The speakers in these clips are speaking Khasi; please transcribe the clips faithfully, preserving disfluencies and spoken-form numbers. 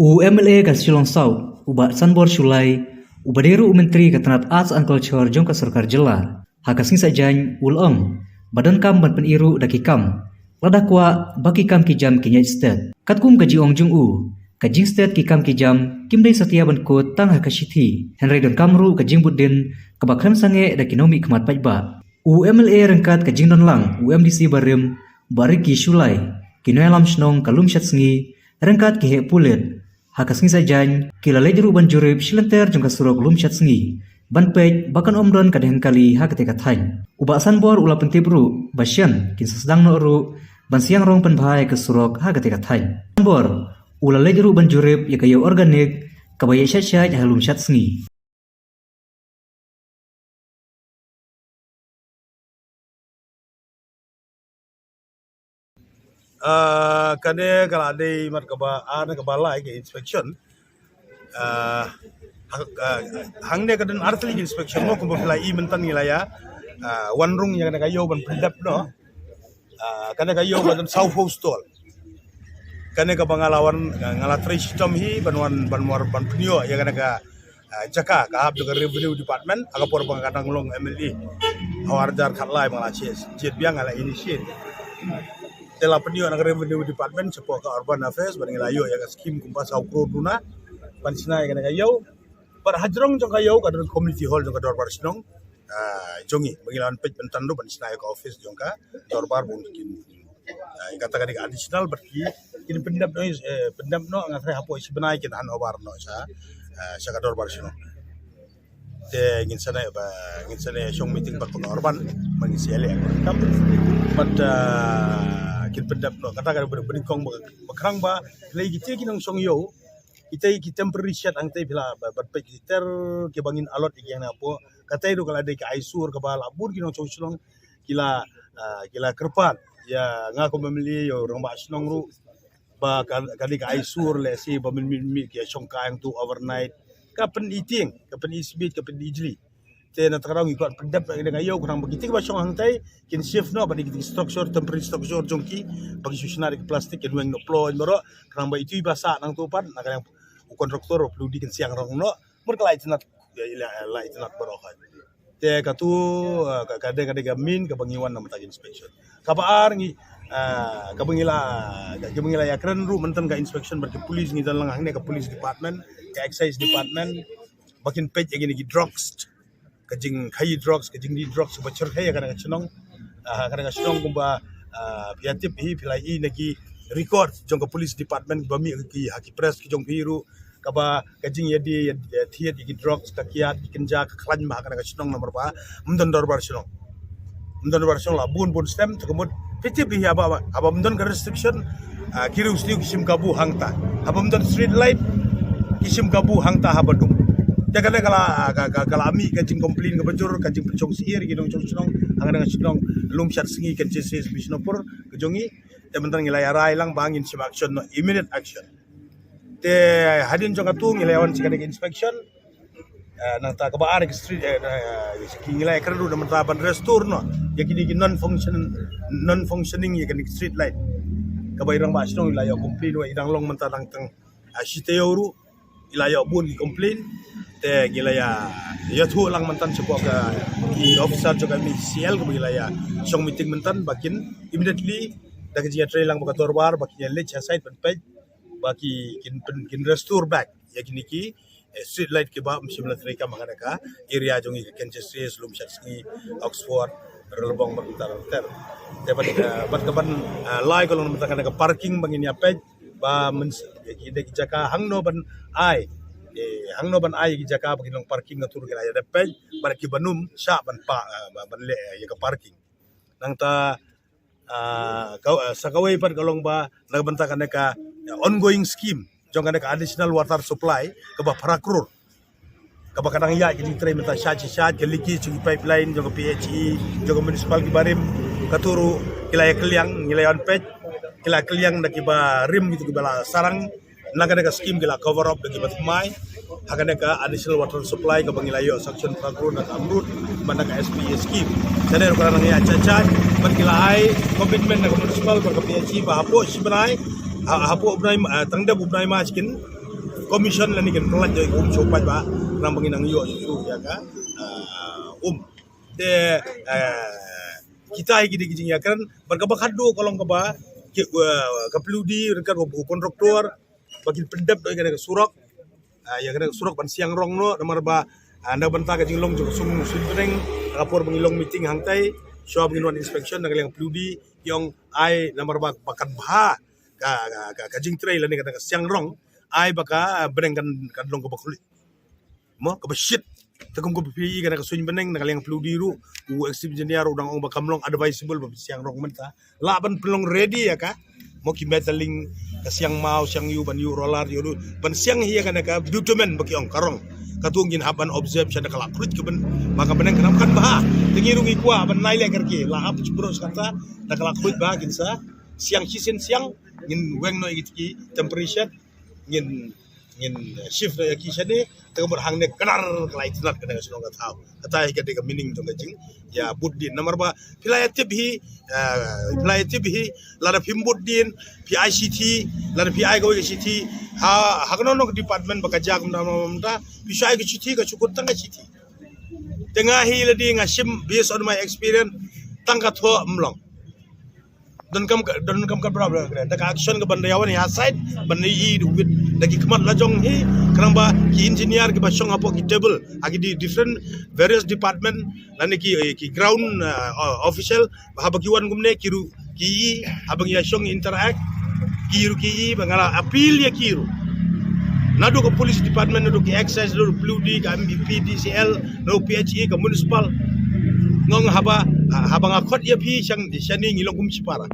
U M L A ka Shillong South, u Bah Sanbor Shullai, uba dei ruh u Myntri ka tnat Arts and Culture jong ka sorkar jylla, ha ka sngi Saitjaiñ u la ong ba donkam ban pyni ruh da ki kam, lada kwah ba ki kam ki jam kin ïaid stet. Katkum ka jingong jong u, ka jingstet ki kam ki jam kim dei satia ban kut tang ha ka shithi, hynrei donkam ruh ka jingbud din kaba khlem sangeh da ki nongmihkhmat paidbah. U M L A ryngkat ka jingdon lang u M D C barim, Bah Ricky Shullai, ki nongïalam shnong ka Lumshadsngi ryngkat ki heh pulit, ha ka sngi Saitjaiñ ki la leit ruh ban jurip shi lynter jong ka surok Lumshadsngi ban peit ba kan ym don ka dihun kali ha katei ka thaiñ. U Bah Sanbor u la pyntip ruh ba shen kin sa sdang noh ruh ban siang rong pynbha ïa ka surok ha katei ka thaiñ. Sanbor u la leit ruh ban jurip ïa ka ïew organic kaba ïaid shait shait ha Lumshadsngi. Ah, kane ka la dei mat kaba ar ne kaba lai ka inspection. Ah, ha-, ah, hangne ka don ar tylli inspection mo, kumba phi la i mynta ngi la ïa, ah, wan rung ïa kane ka ïew ban pyndep noh. Ah, kane ka ïew ka don saw phew stall. Kane kaba nga la wan, nga la trei shitom hi ban wan, ban wan, ban pynïoh ïa kane ka, ah, jaka ka hap jong ka Revenue Department, ha ka por ba nga dang long M L A. Ha u ar hajar khatlai ba nga la jied, jied biang nga la initiate. Te la pynïoh na ka Revenue Department shapoh ka Urban Affairs, ban ngi la ïoh ïa ka skim kumba saw klur duna ban shna ïa kane ka ïew. Bad hajrong jong ka ïew ka don community hall jong ka dorbar shnong, ah, jong ngi, ba ngi la wan peit mynta ruh ban shna ïa ka office jong ka dorbar bun kin, ah, kata ka dei ka additional, bad ki kin pyndep noh, eh, pyndep noh, nga tharai hapoh shi bnai kin hand over noh sha, ah, sha ka dorbar shnong. Te ngin sa nang ba, ngin sa nang shong meeting bad ka Urban, ba ngin sa ïaleh kam. Bad, ah, kin pyndep noh, kata ka dei ba nyngkong ba, ba khnang ba lei kiti ki nongshong ïew, kita ki temporary shed hangtei phi la ba, ban peit ki ter kiba ngin allot ïa ki hangne hapoh. Katei ruh ka la dei ka aisur kaba la bun ki nongshong shnong ki la, ah, ki la kyrpad ïa nga kum M L A, ïa u rangbah shnong ruh, ba ka, ka dei ka aisur lehse ba mynmiet mynmiet ki ïa shong kai hangto overnight. Ka pyni tieng, ka pyni sbit, ka pyni jli. Te na kata ka daw ngi kwah pyndep ïa kane ka ïew khnang ba kiti kiba shong hangtei kin shift noh, ba dei kiti ki structure, temporary structure jong ki, ba ki shu shna da ki plastik, kin weng noh ploh baroh, khnang ba itu iba sah nangto pat, na ka liang u contractor, u pynlong, kin siang rong noh, mut ka la itynnad, la, la itynnad baroh. Te katu, eh, ka, ka dei, ka dei ka main kaba ngi wan na mynta ka inspection. Kaba ar ngi, eh, kaba ngi la, kaba ngi la ïakren ruh mynta ka inspection bad ka police, ngi don lang hangne ka police department, ka excise department, ba kin peit ïa kine ki drugs, ka jingkhaïi drugs, ka jingri drugs ba shyrkhei ha kane ka shnong. Ah, ha kane ka shnong kumba, ah, phi ïa tip hi, phi la i na ki record jong ka police department ba mih ki ha ki press ki jong phi ruh, kaba ka jingïadie, ïa, ïa thied ïa ki drugs, ka kiad, ki kynja, ka khlaiñ ba ha kane ka shnong namar ba ym don dorbar shnong. Ym don dorbar shnong la bun bun snem, te ka mut phi tip hi haba, haba ym don ka restriction, ah, ki riewstad ki shim kabu hangta. Haba ym don street light, ki shim kabu hangta haba dum. Te kane ka la, ka, ka, ka la mih ka jingcomplain kaba jur, ka jingpynshong syiar ïa ki nongshong shnong ha kane ka shnong Lumshadsngi, Kynche East, Bishnupur ka jong ngi. Te mynta ngi la ïa rai lang ba ngin shim action noh, immediate action. Te hadien jong katu ngi la ïa wan sha kane ka inspection. Eh, nangta kaba ar ki street, eh, eh, ki ngi la ïakren ruh na mynta ban restore noh ïa kine ki non function, non functioning ïa kine ki street light. Kaba i rangbah shnong i la ïa complain, wa i dang long mynta dang tang, ah, shi taïew ruh i la ïoh bun ki complain. Te ngi la ïa, ïathuh lang mynta shapoh ka, ki officer jong ka M E C L kaba ngi la ïa shong meeting mynta ba kin immediately da ka jingïatrei lang bad ka dorbar ba kin ïa leit sha site ban peit ba ki kin pyn-, kin restore back ïa kine ki, eh, street light kiba ym shym la treikam ha kane ka area jong ngi, ka Kynche East, Lumshadsngi, Oxford, Relebong bad kumta ter. Te bad, eh, bad kaban, eh, lai ka long mynta kane ka parking ba ngin ïa peit ba myn-, ki dei ki jaka hangno ban ai, eh, hangno ban ai ki jaka ba kin long parking, nga tharai ki la ïa dep peit bad kiba nym shah ban pa, eh, ban, ban leh, eh, ïa ka parking. Nangta, ah, ka, ah, sa kawei pat ka long ba na ka bynta kane ka, eh, ongoing scheme jong kane ka additional water supply kaba phra klur, kaba ka dang ïaid ka jingtrei mynta shait shait, ka leakage jong ki pipeline jong ka P H E, jong ka municipal ki barim, katu ruh ki la ïa kylliang, ngi la ïa wan peit, ki la kylliang da kiba rim kitu kiba la sarang. Na kane ka scheme ki la cover up da kiba thymmai ha kane ka additional water supply kaba ngi la ïoh sanction phra klur na ka AMRUT bad na ka S P A scheme. Te ruh ka la nang ïaid shait shait bad ki la ai commitment na ka municipal bad ka P H E ba hapoh shi bnai, ha-, hapoh u bnai, ah, tang dep u bnai March kin commission lane kin pynlait ïa um shu paidbah, namar ba ngin nang ïoh shuh shuh ïa ka, ah, um. Te, eh, kita hi ki dei ki jingïakren, bad kaba khatduh ka long kaba, ki, eh, ka pli u dei ryngkat u kontraktor, ba kin pyndep noh ïa kane ka surok, ah, ïa kane ka surok ban siang rong noh, namar ba, ah, na ka bynta ka jinglong jong ka sung suiñ bneng, ha ka por ba ngi long meeting hangtai, shuwa ba ngin wan inspection na ka liang pli u dei, ki ong ai namar ba, ba kan bha ka, ka, ka, ka jingtrei lane ka, ka siang rong, ai ba ka, ah, bneng kan, kan long kaba khluit. Mo, kaba shit. Te kum kaba phi ïohi kane ka suiñ bneng na ka liang pli u dei ruh, u ex engineer u dang ong ba kam long advisable ba phi siang rong mynta. Lah ban pynlong ready ïa ka. Mo, ki metalling, ka siang maw, siang ïew, ban ïuh roller ïuh ruh, ban siang hi ïa kane ka bitumen ba ki ong ka rong. Katto ngin hap ban observe sha da ka la khluit ka bneng, ba ka bneng kan ym kan bha. Te ngi ruh ngi kwah ban nai leh kyrkieh, la hap shu bro sha kata, da ka la khluit ba kin sa siang shisien siang, ngin weng noh ïa ki temperature, ngin, ngin shift ïa ki shane, te ka mut hangne kdar ka la itynnad kane ka shnong ka thaw. Kata hi ka dei ka meaning jong ka jingïabud dien. Namar ba phi la ïa tip hi, eh, phi la ïa tip hi, lada phim bud dien, phi ai shithi, lada phi ai kawei ka shithi ha, ha kano kano ka department ba ka jia kumta kumta, phi shu ai ka shithi, ka shu kut tang ka shithi. Te nga hi lade nga shim based on my experience, tang ka thoh ym long. Donkam ka, donkam ka bra bra da ka action ka ban da ïa wan ïa side ban da ïohi da ki khmat lajong hi, khnang ba ki engineer kiba shong hapoh ki table ha ki di-, different various department lane ki, eh, ki ground, eh, official, ba haba ki wan kumne ki ruh ki ïohi, haba ngi ïa shong interact, ki ruh ki ïohi, ba nga la appeal ïa ki ruh. Naduh ka police department, naduh ki excise, naduh pli u dei, ka M P D C L, naduh P H E, ka municipal. Nga ong haba, haba nga khot ïa phi shang, shane ngi long kum shipara.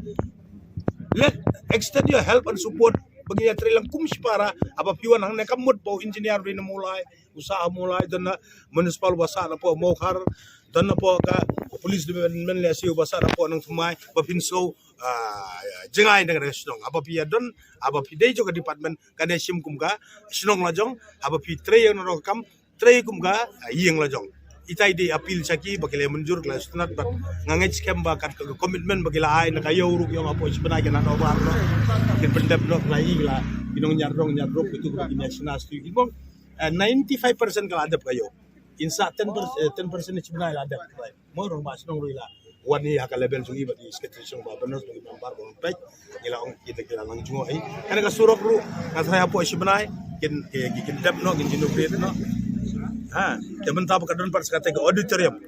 Let extend your help and support ba ngin ïatrei lang kum shipara, haba phi wan hangne kam mut ba u engineer u dei na Mawlai, u sah ha Mawlai, don na municipal ba sah na poh Mawkhar, don na poh ka police department lehse ba sah na poh Nongthymmai, ba phin shu, ah, jngai na ka shnong. Haba phi ïa don, haba phi dei jong ka department, kane shim kum ka shnong lajong, haba phi trei ïa kano ka kam, trei kum ka, ah, ïing lajong. Ita i dei appeal sha ki ba ki la mynjur, ki la sngewtynnat, bad nga ngeit skhem ba kat ka commitment ba ki la ai na ka ïew ruh, ïew hapoh shi bnai ki la noh bar noh, kin pyndep noh, ki la ïohi, ki la, ki nongñiar dong ñiar ruh, kitu ruh ki ñiar shna shu ki mong. Eh, ninety-five percent ka la dep ka ïew. Ngin sah ten percent, eh, ten percent shi bnai la dep. Mo, rangbah shnong ruh i la wan hi ha ka level jong i bad i secretary shnong ba, ba nurse ba, i member ba, peit, ngi la ong kita ki la nang jngoh hi. Kane ka surok ruh nga tharai hapoh shi bnai kin, ki, ki, kin dep noh, kin inaugurate noh. Ha, te mynta ba ka don pat sa kata ka auditorium.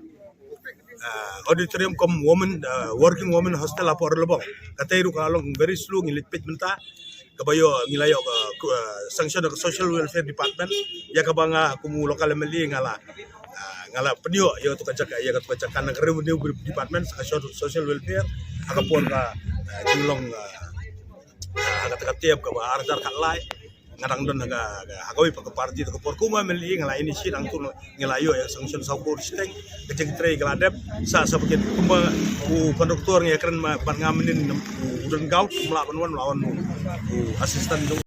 Ah, auditorium cum women, ah, working women hostel hapoh Rilbong. Kata ruh ka la long very slow, ngi leit peit mynta. Kaba ïoh, ngi la ïoh ka, ka, ah, sanction ka social welfare department. Ïa kaba nga kum u local M L A nga la, ah, nga la pynïoh ïa katu ka jaka, ïa katu ka jaka na ka revenue department, sa ka so-, social welfare, ha ka por ka, ah, jinglong, ah, ah, kata ka tiap kaba arjar ka lai. Nga dang don ha ka, ha kawei pat ka party, ha ka por kum u M L A nga la initiate hangtu, ngi la ïoh ïa ka sanction saw klur shiteng. Ka jingtrei ka la dep, sa, sa ba kin kumba u contractor ngi ïakren ma, bad nga mynnin, u Don Gaut, um lah ban wan, lah wan u, u assistant jong